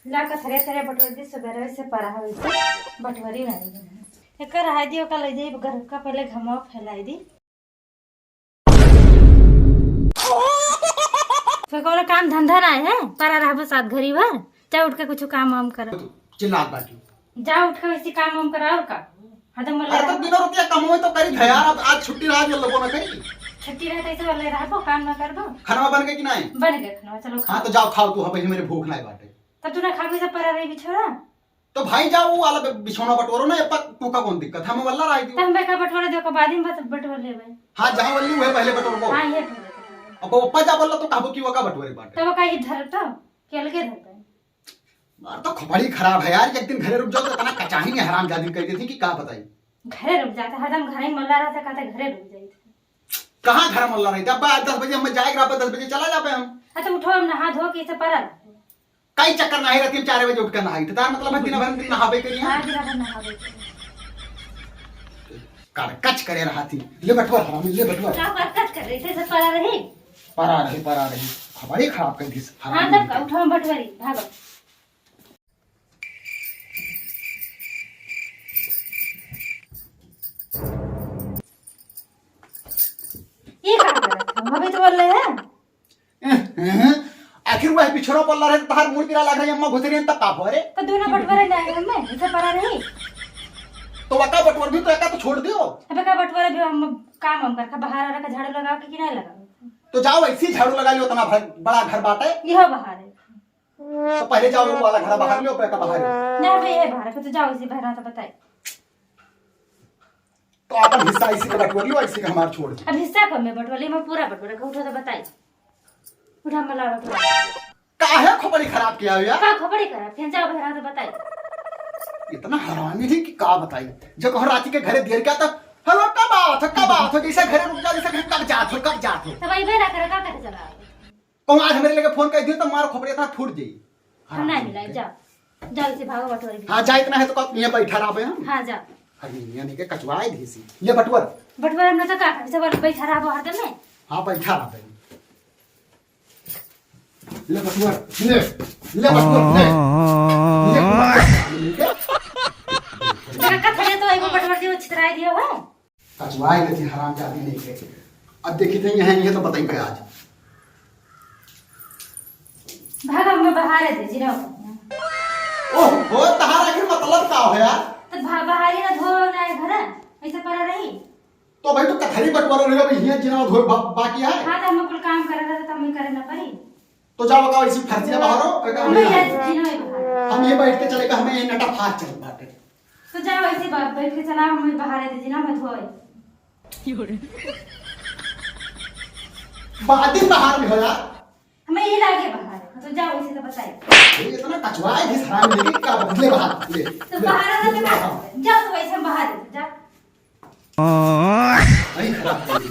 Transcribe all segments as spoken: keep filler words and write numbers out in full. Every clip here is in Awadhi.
ला का थरे थरे बटोर दी, सुबह से परा होई से बटोरी नहीं है। एकर रहा दी, ओका ले जाई घर का, पहले घमवा फैलाई दी। फिर कोनो काम धंधा ना है, परा रहबो साथ घरी भर। जा उठ के कुछ काम वाम कर। चिल्लात बाटी। जा उठ के वैसे काम वाम करा और का। हाँ तो अरे तो बिना रुपया कमोए तो करी था यार, अब आज छुट्टी रहा, ये लोगों ने कही। छुट्टी रहा तो ऐसे वाले रहबो, काम ना करबो। खाना बन गए कि नहीं? बन गए खाना, चलो हाँ खाओ। तो जाओ खाओ तू, हम मेरे भूख नहीं बाटे। तब तू ना खाबो, सब परा रही बिछोड़ा। तो भाई जाओ वो वाला बि-, बिछौना बटोरो ना, ये पक-, तू का कौन दिक्कत है, हम वल्ला रही तो थी। हम बेका बटोरा दे, ओकर बाद ही बस बटोर लेबे। हाँ जहाँ वल्ली हुए पहले बटोर को। हाँ ये पहले बटोर। अब वो पप्पा जा बोला तो कहबो कि वो का बटोरे बाटे। तो वो का ये धर तो, के अलगे धर दे। मार तो खोपड़ी खराब है यार, एक दिन घरे रुक जाओ तो इतना कचाही नहीं हरामजादी कर देती कि का बताई। घरे रुक जाते, हरदम घर ही मल्ला रहता, कहते घरे रुक जाते। कहाँ घर मल्ला रहता? अब दस बजे हम जाए, रात दस बजे चला जाबे हम। हाँ, तो उठो, हम नहा धो के इसे परा। कई चक्कर नहाई रहती, हम चार बजे उठ के नहाई। तो तार मतलब है दिन भर दिन नहाबे करी, हाँ? हाँ, दिन भर नहाबे करी। कर कच करे रहती। ले बटुआ हरामी, ले बटुआ। का कर कच कर रही थे, सब परा रही? परा रही, परा रही। खोपड़ी खराब कर दी हाँ, हरामी तब का, ने। उठाओ बटुआरी, भागो। ये का करत हो? अभी तो बोल रहे हैं। आखिर वह पिछड़ा पल्ला रहे, तहार मुड़ गिरा लग रही, अम्मा घुस रही, तब का भरे? तो दोनों बटवारे जाएंगे हमें, इसे परा नहीं। तो वका बटवर भी तो एका तो छोड़ दियो। अबे का बटवारे भी हम काम हम करके बाहर आ रखा, झाड़ू लगाओ कि नहीं लगाओ? तो जाओ ऐसे ही झाड़ू लगा लियो, इतना भर, बड़ा घर बाटे। यह बाहर है। तो पहले जाओ वो वाला घर बाहर लियो, फिर का बाहर लियो। नहीं, अबे ये बाहर है, तो जाओ इसे बाहर तो बताई। तो अपन हिस्सा इसी का बटोरियो, इसी का हमार छोड़ दे। अब हिस्सा कम में बटोरी, मैं पूरा बटोरा का उठा तो बताई। उठा मला बटोरा। काहे खोपड़ी खराब किया हो यार? का खोपड़ी खराब? फिर जाओ बहरा तो बताई। इतना हरामी थी कि का बताई। जो कहो राती के घरे देर क्या तक, "हेलो, कब आओ थे, कब आओ थे?" जैसे घरे रुक जाओ, जैसे घर कब जात हो, कब जात हो। तब अइबे ना करे, का करे चला आओ? कहूँ आज हमरे लगे फोन कर दियो तो मार खोपड़ी इतना फूट जाई। हम नहीं मिलाई, जाओ। जाओ इसे भागो बटोरी भी। हाँ, जा इतना है तो कब ये बैठा रहा हम? हाँ, जाओ। अरे ये नहीं के कचवाए दी सी। ये बटवर। बटवर हमने तो का करे, सब बैठा रहा हरदम में। हाँ, बैठा रहा। ले बटुआ, ले, ले बटुआ, ले। ले बटुआ, ले। तेरा कथले तो एगो बटुआ दियो, छितराई दियो है। कचवाई लेती हरामजादी नहीं के। अब देखी थे यहाँ, ये तो बताई पे आज। भाग, हमें बाहर है, जी ना। ओह, हो, तहार आखिर मतलब का हो यार? तो भा-, बाहर ही ना धो ना है घर, ऐसे पड़ा रही। तो भाई, तो कथरी बटवारा रहे, अभी हियाँ जिना धोए बा-, बाकी है। हाँ, तो हम कुल काम करे रहे, तो हमें करे ना पड़ी। तो जाओ, बताओ, इसी फर्जिया बाहर हो, बेटा, हम हमें ये आज जिना ही बाहर। हम ये बैठ के चलेगा, हमें ये नटा फार चल बाटे। तो जाओ, इसी बात बैठ के चला, हमें बाहर है, जिना मत होए। बादी बाहर में हो यार। हमें ये लागे बाहर है, तो जाओ, इसी तो बताइए। ये इतना कचवा है, जिस हराम लेके क्या बदले बाहर, ले, तो ले, बाहर आ ले, तो बाहर। जाओ, तो वैसे हम बाहर है, जा। नहीं, खराब कर दी।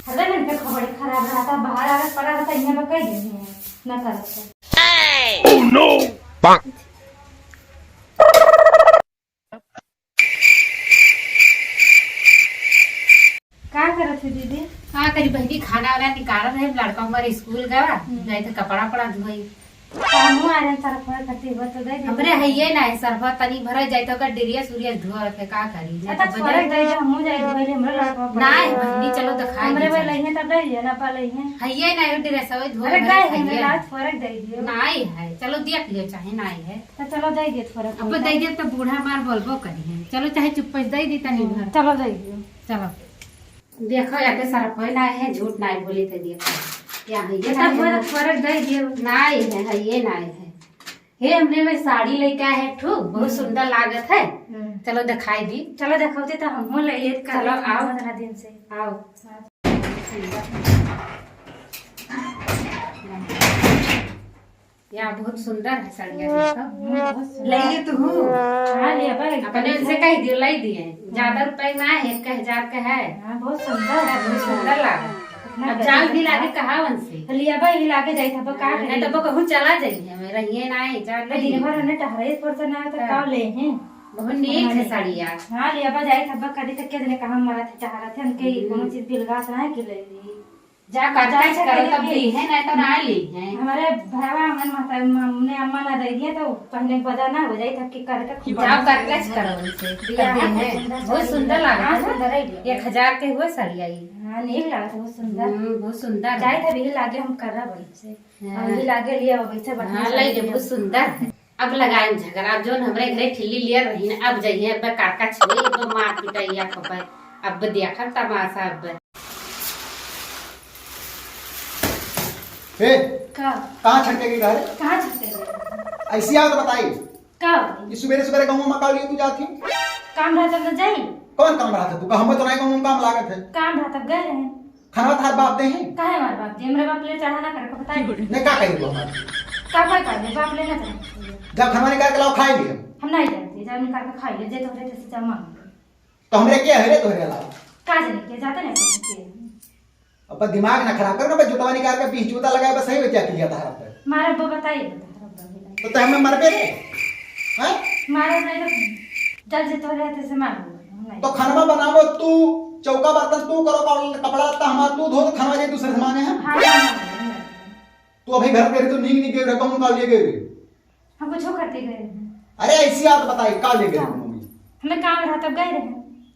हर दिन इनके खबर खराब रहता, बाहर आवे पड़ा रहता, इन्हें बकाई देनी है, ना करते। Oh no! का करत है दीदी? का करी बहिनी, खाना वाना निकालत है, लड़का हमारे स्कूल गवा, हम्म। जाए थे कपड़ा पड़ा धोई। हमहू आ रहे सरफा खातिर, बस तो दे दे। हमरे हइये ना है सरफा, तनी भरा जाए तो ओकर ड्रेस उरेस धोआ के का करी? अच्छा, तो छोड़ दे दे, हमहू जाए धोए ले, हमरे लड़का पड़ा ना है हुआ। बहिनी, चलो दिखाई हमरे दे भाई चलो। लइहे तब दे दिया ना, पा लइहे। हइये ना है ड्रेस, ओए धोए अरे भरे गए हैं, हइये। रात फरक दे दियो। नाई है, चलो देख लियो चाहे नाई है। तो चलो दे दियो थोड़ा अब थोड़ा। दे दियो तो बूढ़ा मार बोलबो करी है। चलो चाहे चुप्पे से दे दी तनी हम्म, भर। चलो दे दियो। चलो। देखो, एते सरफोए ना है, झूठ ना बोली थे, देखो। या है, ये ये तो ना है। फरक, फरक दे दियो। ना है, है, ये ना है। हे, हमरे में साड़ी लेके आए हैं, ठू, बहुत हम्म। सुंदर लागत है। हम्म। चलो, दिखाई दी। चलो, दिखाओ थे, तो हमहू ले लेत का चलो, देखो, आओ। इतना दिन से। आओ। हाँ। या बहुत सुंदर है साड़िया, देखो। हम्म, बहुत सुंदर। ले ले तू। हाँ, ले अब अपने उनसे कह दियो, लाई दिए। ज्यादा रुपए ना है, एक हजार का है। हाँ, बहुत सुंदर है, बहुत सुंदर लागे। इतना अब जाल भी लागे कहा उनसे। तो लिया बा, ये लागे जाई था, अब का हाँ, करी? नहीं तो वो कहूँ चला जाई है, मैं रहिए ना है, जाल तो नहीं दिन भर है। उन्हें टहरे पर से ना तो हाँ। का ले हैं? बहुत नीक है साड़िया। हाँ, लिया बा जाई था, अब करी तो के जने कहाँ मरा थे, टहरा थे, उनके हम्म। कोनो चीज बिलगात ना है कि ले ली। जा, जा, करकच जा, करो, तब पहले दी है, नहीं तो ना ली है। हमारे भैया, हमारे माता, हमने अम्मा ना दे दिया, तो पहले पता ना हो जाए, तब कि करकच खूब जाओ, करकच करो उनसे, बियाह तब दी है। बहुत सुंदर साड़ी बहुत है। सुंदर लगा हाँ, था। सुंदर है ये। एक हजार के हुए साड़ी आई। हाँ, नीक लगा था, बहुत सुंदर। हम्म, बहुत सुंदर। जाए था, भी लागे हम कर रहा बड़ी से। हाँ। और भी लागे लिया, वैसे बढ़िया हाँ, साड़ी लाई जो लिया। बहुत सुंदर है। अब लगाएम झगड़ा, अब जोन हमरे घरे ठिल्ली लिया रही ना, अब जइहे, अब काका छुई, अब मार पिटाई, अब, अब देखब तमाशा, अब। ए, का? कहाँ छटके गई घर? कहाँ छटके गई? ऐसी आवत बताई। का? ई सुबेरे सुबेरे गाँव में का लिए तू जात ही? काम रहता तो जाई। कौन काम रहता तू? हमें तो नहीं गाँव में काम लागत है। काम रहता गए हैं। खाना थार बाप दे हैं? काहे हमार बाप दे? हमरे बाप ले चढ़ा ना करके बताई। नहीं, का कही तू हमार? का कोई कर दे? बाप लेना चाहते हैं। जा खाना निकाल के लाओ, खाई लिए। हम नहीं जानते, जा निकाल के खाई ले, जे तोहरे जैसे जा मांग ले। तो हमरे के है रे तोहरे अलावा? का जाने के, जाते नहीं कुछ के। अब दिमाग ना खराब कर ना, बस जूता निकाल के बीस जूता लगाए, बस सही हो क्या किया था पे। मारा वो बताइए, बता रहा हूँ। तो, तो हमें मरबे रे? हैं? मारा नहीं तो जब जे तोहरे हाथे से मार दो, नहीं। तो खाना बनावो तू, चौका बर्तन तू करो, कपड़ा लत्ता हमार तू धो, तो खाना ये दूसरे से मांगे हैं? हाँ, हाँ, हाँ, हाँ। तू अभी घर पे रही तो नींद नहीं गई, रकम का लिए गए रे। हम कुछ करते गए हैं। अरे ऐसी बात बताई, का ले गए हाँ। मम्मी? हमें काम रहा तब गए रहे।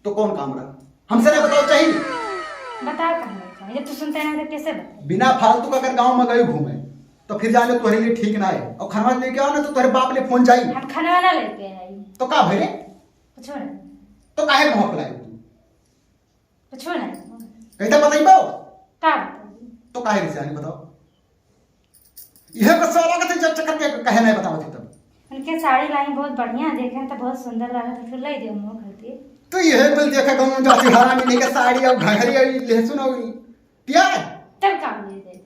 तो कौन काम रहा? हमसे नहीं बताओ चाहिए। बताओ कहाँ रहे? जब तू सुनते नहीं तो कैसे बताए? बिना फालतू का अगर गाँव में गए घूमे तो फिर जाने तुम्हारे लिए ठीक ना है। और खाना लेके आओ ना तो तुम्हारे बाप ले फोन जाई। हम खाना वाना लेके आई। तो का भरे? कुछ नहीं। तो काहे मुँह फुलाए तू? कुछ नहीं। कैसे बताई बाबू? का बताई? तो काहे नहीं जानी बताओ? यह बस वाला कहते जब चक्कर के कहे नहीं बताओ तब। उनके साड़ी लाई बहुत बढ़िया, देखे तो बहुत सुंदर लगा था, फिर ले दियो मुँह खातिर। तो यह बोल देखा कहूँ जाती हरामी नहीं के साड़ी और घघरी और लहसुन और प्याज। तब का ले दे?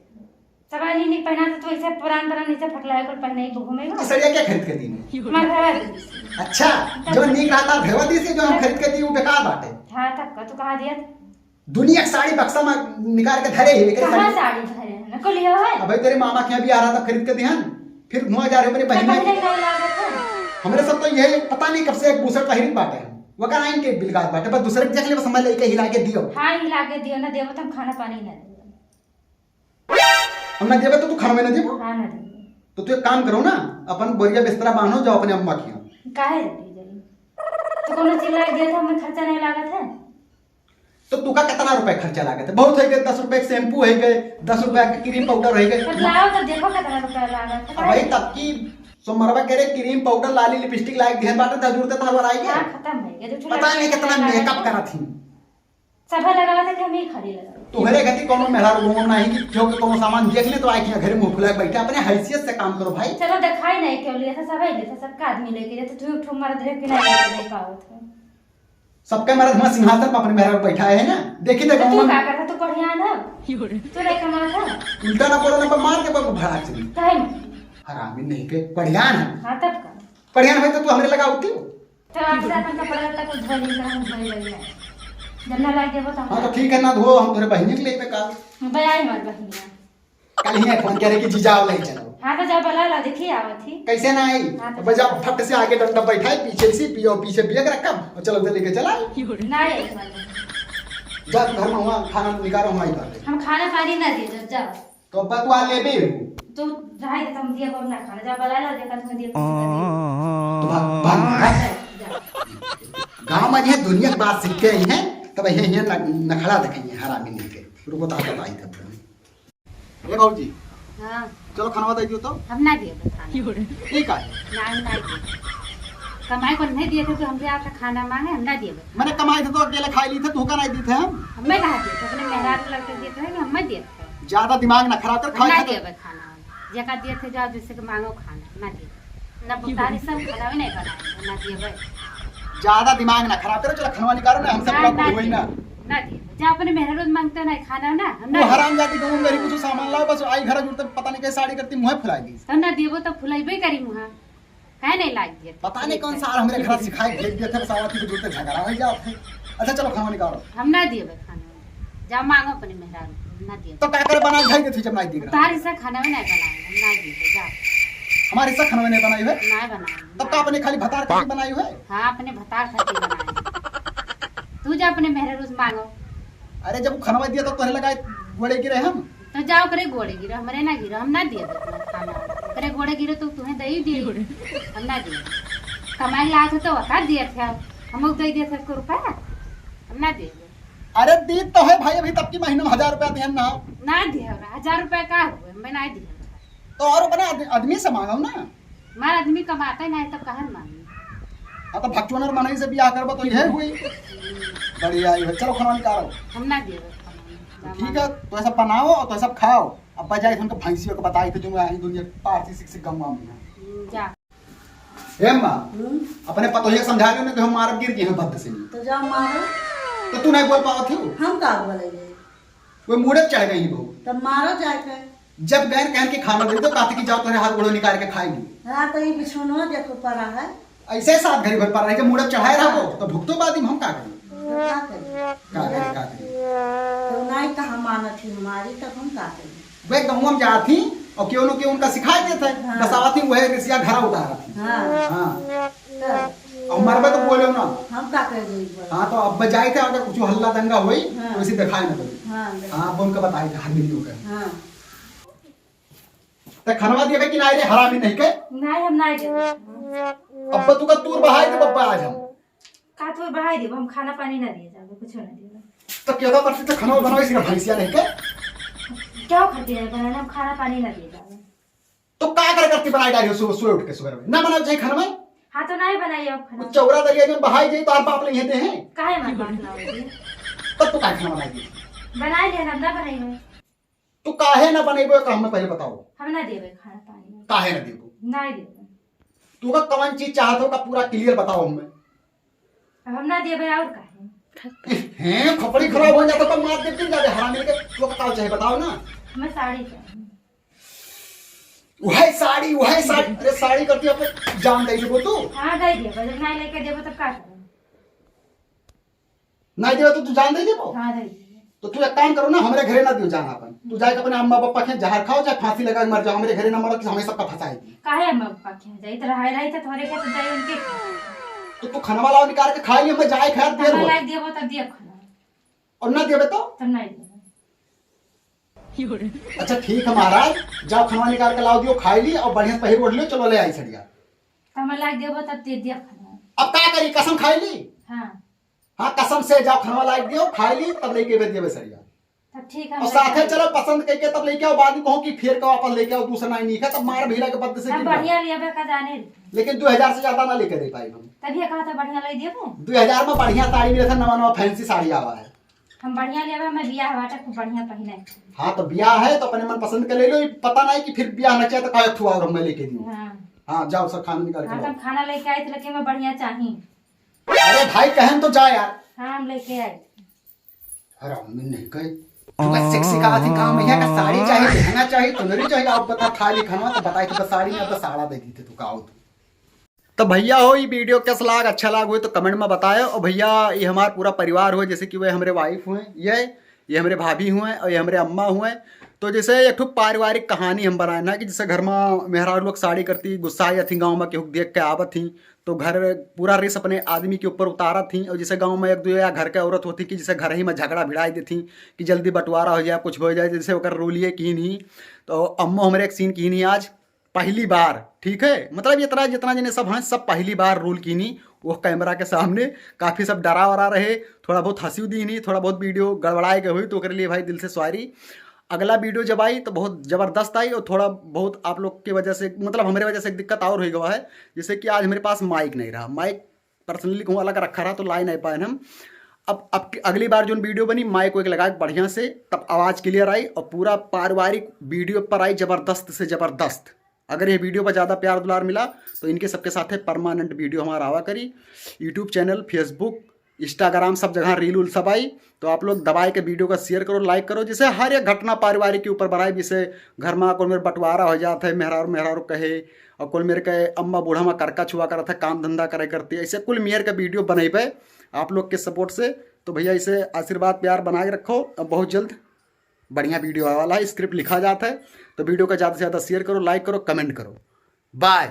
सब आदमी नहीं पहना तो, तो ऐसे पुरान पुरान ऐसे फटलाए कुल पहने ही घूमे तो। सड़िया क्या खरीद के दी? हमार भैया दी। अच्छा, तब जो नीक रहता भैया दी से जो हम तब खरीद के दी वो बेकार बाटे। हाँ, तब का तू कहाँ दिया? दुनिया के साड़ी बक्सा में निकाल के धरे ही, लेकिन कहाँ साड़ी साड़ी धरे हैं? ना कुल यो है। अबे तेरे मामा के यहाँ भी आ रहा था, खरीद के दिहन, फिर हुआ जा रहे मेरे तो बहन पहले के। का लागत है? हमरे सब तो ये पता नहीं कब से एक बुशर्ट पहिरित बाटे हैं, वो का आइन के बिलगात बाटे, बस दूसरे के देख ले, बस हमारे लइके हिला के दियो। हाँ, हिला के दियो ना, देवो तो हम खाना पानी ना देवो। हम ना देबे तो तू खाना में ना देबो? हाँ, ना देबो। तो तू एक काम करो ना, अपन बोरिया बिस्तरा बांधो, जाओ अपने अम्मा के यहाँ। काहे रे जाई? तो कोनो चिल्ला दिया था, हमें खर्चा नहीं लागत है। तो तुका कितना रुपए खर्चा लागत है? बहुत है के दस रुपए के शैम्पू है के, दस रुपए के क्रीम पाउडर है के। तो लाओ तो देखो कितना रुपया लागत है। अब भाई तब की सोमरवा के रे क्रीम पाउडर लाली लिपस्टिक लायक दिहन बाटे, दस रुपए तो हमारा आई हाँ, गया। खत्म है, ये तो पता नहीं कितना मेकअप करत ही। सभे लगावत है कि हम ही खाली लगावत। तोहरे गति कोनो मेहरारू लोगन नाही कि केहू के कोनो सामान देख ले तो आए कि घरे मुंह फुलाए बैठे, अपने हैसियत से काम करो भाई। चलो देखाई नहीं क्यों लिया था, सभे लेता, सबका आदमी लेके जाते, तू एक ठो मर्द रह के नहीं लेके दे पावत हो। सबके मर्द हमारे सिंहासन पर अपने मेहरारू बैठा है ना, देखी तो तो तू गाँव में का करता, तू बढ़िया ना, तू नहीं कमाता। उल्टा ना बोलो ना, पर मार के बम भड़ाक से। काहे? हरामी नहीं के बढ़िया ना। हाँ, तब का? बढ़िया ना भाई तो तू हमरे लगा होती हो। तो आप से अपन कपड़ा लत्ता कुछ धो ली, हम धोई लगी है। जब ना लाग देबो तो हम हाँ, तो ठीक है, ना धो, हम तोरे बहिनी के लेबे काल। बजाए हमार बहिनिया। कल ही फोन करे कि जीजा आओ, ले चलो। हाँ, तो जाओ, बुला ला, देखी आवत ही। कैसे ना आई? हाँ, तो तो बजा फट से आगे डंडा बैठाए, पीछे से पियो, पीछे बैग रखब और चलो, उधर लेके चला। ना आई हमार बहिनिया। जा तू घर में हुआ खाना निकालो, हमारी बात है। हम खाना पानी ना दे, जब जाओ। तो बतवा लेबे हो। तो रहे दे, हम दिया बाबू ना खाना, जा बुला ला, देखा तुम्हें दिया कुछ कर दिया। तो भाग, भाग, भाग। जा, जा। गाँव में ये दुनिया की बात सीख के आई है, तब ये, ये न-, नखड़ा देखेंगे, हरामी नहीं के। रुको, तो बताई तब। ए बाबूजी, हाँ। चलो खाना दे दियो तो। हम ना दिए खाना। ठीक है। ना, हम ना दिए। कमाई को नहीं दिए थे तो हमसे आपका खाना मांगे, हम ना दिए। मैंने कमाई थे तो अकेले खाई ली थे, तू का नहीं दी थे हम? हम मैं कहा दिए थे, अपने मेहरारू लड़के दिए थे, हम मैं दिए थे। ज्यादा दिमाग ना खराब कर, हम खाए ना खाते। दिए खाना। जेका दिए थे, जाओ, जैसे कि मांगो खाना, ना दिए। ना बुतारी सब खाना भी नहीं बनाए, ना दिए भाई। ज्यादा दिमाग ना खराब करो, चलो खाना निकालो ना, हमसे ना, पूरा ना कुछ होई दिए, ना। ना दिए। जा अपने मेहरारू मांगते नहीं खाना ना, हम वो ना दिए। हरामजादी गाँव में रही, कुछ सामान लाओ, बस आई घर जुड़ते पता नहीं कैसे साड़ी करती, मुँह फुला दी। तो ना दिए, वो तो फुलाइबे करी मुँह। काहे नहीं लाग दिए? पता नहीं कौन सा हमरे घर सिखाए भेज दिया था, साला की जरूरत झगड़ा हो जाओ थे। अच्छा चलो खाना निकालो। हम ना दिए बे खाना। जा मांगो अपने मेहरारू, हम ना दिए। तो का करे बना के खाई देती जब नहीं दिख रहा? तार हिस्सा खाना में नहीं बनाए, हम ना दिए, जा। हमारे हिस्सा खाना में नहीं बनाई है? नहीं बनाए। तब का अपने खाली भतार खातिर बनाई है? हाँ, अपने भतार खातिर बनाए। तू जा अपने मेहरारू से मांगो। अरे जब खाना दिया तो तोहरे लगाए गोड़े गिरे हम? तो जाओ ओकरे गोड़े गिरो, हमरे ना गिरो, हम ना दिए देत ना खाना। ओकरे गोड़े गिरो तो तुम्हें दे ही दी, हम ना दिए। कमाई लात हो तो वका दिए थे, हम लोग दे दिए थे उसको रुपया, हम ना दिए। अरे दी तो है भाई, अभी तब की महीने में हजार रुपया दिहन ना। ना दिए, हजार रुपया का हुए, मैं ना दिए। तो और अपने आद-, आदमी से मांगो ना। हमार आदमी कमाते नहीं तो कहन मांगी। हाँ, तो भक्चोनर मनई से बियाह करबो तो यह हुई। बढ़िया ही है। चलो खाना निकालो। हम ना देबे खाना। ठीक है, तो ऐसा बनाओ और तो ऐसा खाओ। अब बजाय उनको भैंसियों को बताई तो जो आई दुनिया पारसी सिक सिक गंगा में है। हम्म, जा। ए माँ, हम्म? अपने पतोहिया समझा रहे हो ना कि हम मारब गिर गए हैं बद से। तो जाओ मारो। तो तू नहीं बोल पावत थी वो? हम का बोलेंगे? वो मूड़े चढ़ गई बहू। तब मारो जाए के। जब गैर कहन के खाना दे दो, कहते कि जाओ तोहरे हाथ गोड़ो निकाल के खाई ली। हाँ, तो ये बिछौनवा देखो पड़ा है। ऐसे सात घड़ी भर पड़ा रह के मूड़े चढ़ाए रहो, तो भुगतो बाद में हम का करी? तो का करी? का करी, का करी? तो नहीं कहा मानत ही हमारी, तब हम का करी? वे गाँव में जात ही और क्यों न क्यों उनका सिखाए देते हैं, हाँ। बसावत ही वह रिसिया घरा उतारत ही। हाँ। हाँ। तो और मरबे तो बोले ना। हम का करी एक बार? हाँ, तो अब बजाए थे, अगर कुछ हल्ला दंगा होई, हाँ। तो इसे दिखाए ना करी। हाँ, देखो। हाँ, अब उनका बताए थे, हर मिनट का। हाँ। ते खनवा दिए कि ना रे, हरामी नहीं के? नहीं, हम नहीं देबे। अब तू का तूर बहाए दे बब्बा आज हम। का तूर बहाए देबे? हम खाना पानी ना दिए जाबे, कुछ ना दिए। तो क्या था, परसों तो खाना बनाओ, इसका भैंसिया नहीं के? क्या खाती है बनाना? हम खाना पानी ना दिए जाबे। तो का करे करती बनाई डाली हो सुबह, सुबह उठ के सुबह में? ना बनाओ चाहे खाना में? हाँ, तो नहीं बनाई अब खाना। वो चौरा दरिया जो बहाई जाई तो आप बाप ले दे हैं। काहे हमारे बाप ना होगी? तब तो काहे खाना बनाई दी? बनाई ले, हम ना बनाई है। तू काहे ना बनेबो, का हमें पहले बताओ। हम ना देबे खाना पानी। काहे ना देबो? नहीं देबे। तू का कौन चीज चाहत हो का पूरा clear बताओ हमें। अब हम ना देबे और काहे? हैं, खोपड़ी खराब हो जाता तो मार देती जाबे हरामी के। तू बताओ चाहे बताओ ना। हमें साड़ी चाहिए। वही साड़ी, वही साड़ी। अरे साड़ी करती अपने जान दे देबो तू। हाँ, दे देबे। जब नहीं लेके देबो तब का करबे? नहीं देबो तो तू जान दे देबो। हाँ, दे देबे। तो तू एक काम करो ना, हमरे घरे ना दियो जान अपन। तू जाके अपने अम्मा पापा के जहर खाओ, चाहे फांसी लगा के मर जाओ, हमरे घरे ना मरो कि हमें सबका फंसाए दी। काहे अम्मा पापा के जाई? तो रहाई रही तो थोड़े के तो जाई उनके। तो तू खनवा लाओ निकाल के खाई, हमें जाए खैर देर खाना हो। लायक देबो तब दिया खाना। और ना देबे तो? तब नहीं देबे। अच्छा ठीक है महाराज, जाओ खनवा निकाल के लाओ दियो, खाई ली और बढ़िया से पहिर ओढ़ लियो, चलो ले आई सड़िया। तो हमें लायक देबो तब दे दिया खाना। अब का करी, कसम खाई ली? हाँ। हाँ, कसम से जाओ खनवा लायक दियो, खाई ली, तब लेके भेज देबे सड़िया। तब ठीक है, और हम साथे लेके चलो पसंद करके तब लेके आओ, बाद में कहो कि फिर का वापस लेके आओ, दूसरा नहीं नीक है, तब मार भीड़ा के बद से तब गिर जाओ। बढ़िया लेबे का जाने। लेकिन दो हजार से ज्यादा ना लेके दे पाई हम। तभी कहा था बढ़िया ले देबो। दो हजार में बढ़िया साड़ी मिले था, नवा नवा fancy साड़ी आवा है। हम बढ़िया लेबे, हमें बियाह बाटे, खूब बढ़िया पहिने। हाँ, तो बियाह है तो अपने मन पसंद के ले लो, ये पता नहीं कि फिर बियाह ना चाहे तो काहे ठुआ और हमें लेके दियो। हाँ। हाँ, जाओ सब खाना निकाल के हाँ, लाओ। तो हम खाना लेके आए थे, लेकिन हमें बढ़िया चाहिए। अरे भाई, कहन तो जा यार। हाँ, हम लेके आए। अरे अम्मी नहीं कहे, तू का sexy कहा थी काम है का साड़ी चाहिए, लहंगा चाहिए, चुनरी चाहिए, आप बता थाली खाना तो बताई, तू का साड़ी में अब साड़ा दे दी थे, तू का हो तू। तो भैया हो, ये video कैसा लाग, अच्छा लाग हुए तो comment में बताए। और भैया, ये हमारा पूरा परिवार हुए, जैसे कि वे हमारे wife हुए, ये, ये हमारे भाभी हुए और ये हमारे अम्मा हुए। तो जैसे एक ठो पारिवारिक कहानी हम बनाए ना कि जैसे घर में मेहरारू लोग साड़ी करती, गुस्सा आ जाती गाँव में, केहू देख के आवत थी, तो घर पूरा रिस अपने आदमी के ऊपर उतारत थी। और जैसे गाँव में एक दो या घर के औरत होती कि जैसे घर ही में झगड़ा भिड़ाई देती कि जल्दी बंटवारा हो जाए, कुछ हो जाए, जैसे ओकर role ये कीन ही। तो अम्मो हमारे एक scene कीन ही आज, पहली बार, ठीक है, मतलब इतना जितना जने सब हैं, सब पहली बार role कीनी वो camera के सामने। काफ़ी सब डरा वरा रहे, थोड़ा बहुत हंसी दीनी, थोड़ा बहुत video गड़बड़ाए गए हुई, तो ओकरे लिए भाई दिल से sorry। अगला video जब आई तो बहुत ज़बरदस्त आई, और थोड़ा बहुत आप लोग की वजह से, मतलब हमारे वजह से एक दिक्कत और हो गवा है, जैसे कि आज हमारे पास mic नहीं रहा, mic personally कहूँ अलग रखा रहा तो ला नहीं पाए हम। अब, अब की अगली बार जो video बनी, mic वाइक लगा के बढ़िया से, तब आवाज़ clear आई और पूरा पारिवारिक video पर आई, ज़बरदस्त से ज़बरदस्त। अगर ये video पर ज़्यादा प्यार दुलार मिला तो इनके सबके साथे permanent video हमारा आवा करी, YouTube channel, Facebook, Instagram, सब जगह reel उल सब आई। तो आप लोग दबाए के video का share करो, like करो, जिससे हर एक घटना पारिवारिक के ऊपर बनाए, जिससे घर में कौन मेरे बंटवारा हो जात है, मेहरारू मेहरारू कहे, और कुल मेरे के अम्मा बूढ़ा में करका छुआ करत है, काम धंधा करे करती है, ऐसे कुल मेहर का video बनइबे आप लोग के support से। तो भैया इसे आशीर्वाद प्यार बना के रखो। अब बहुत जल्द बढ़िया video आवे वाला है, script लिखा जात है, तो video का ज़्यादा से ज़्यादा share करो, like करो, comment करो। Bye।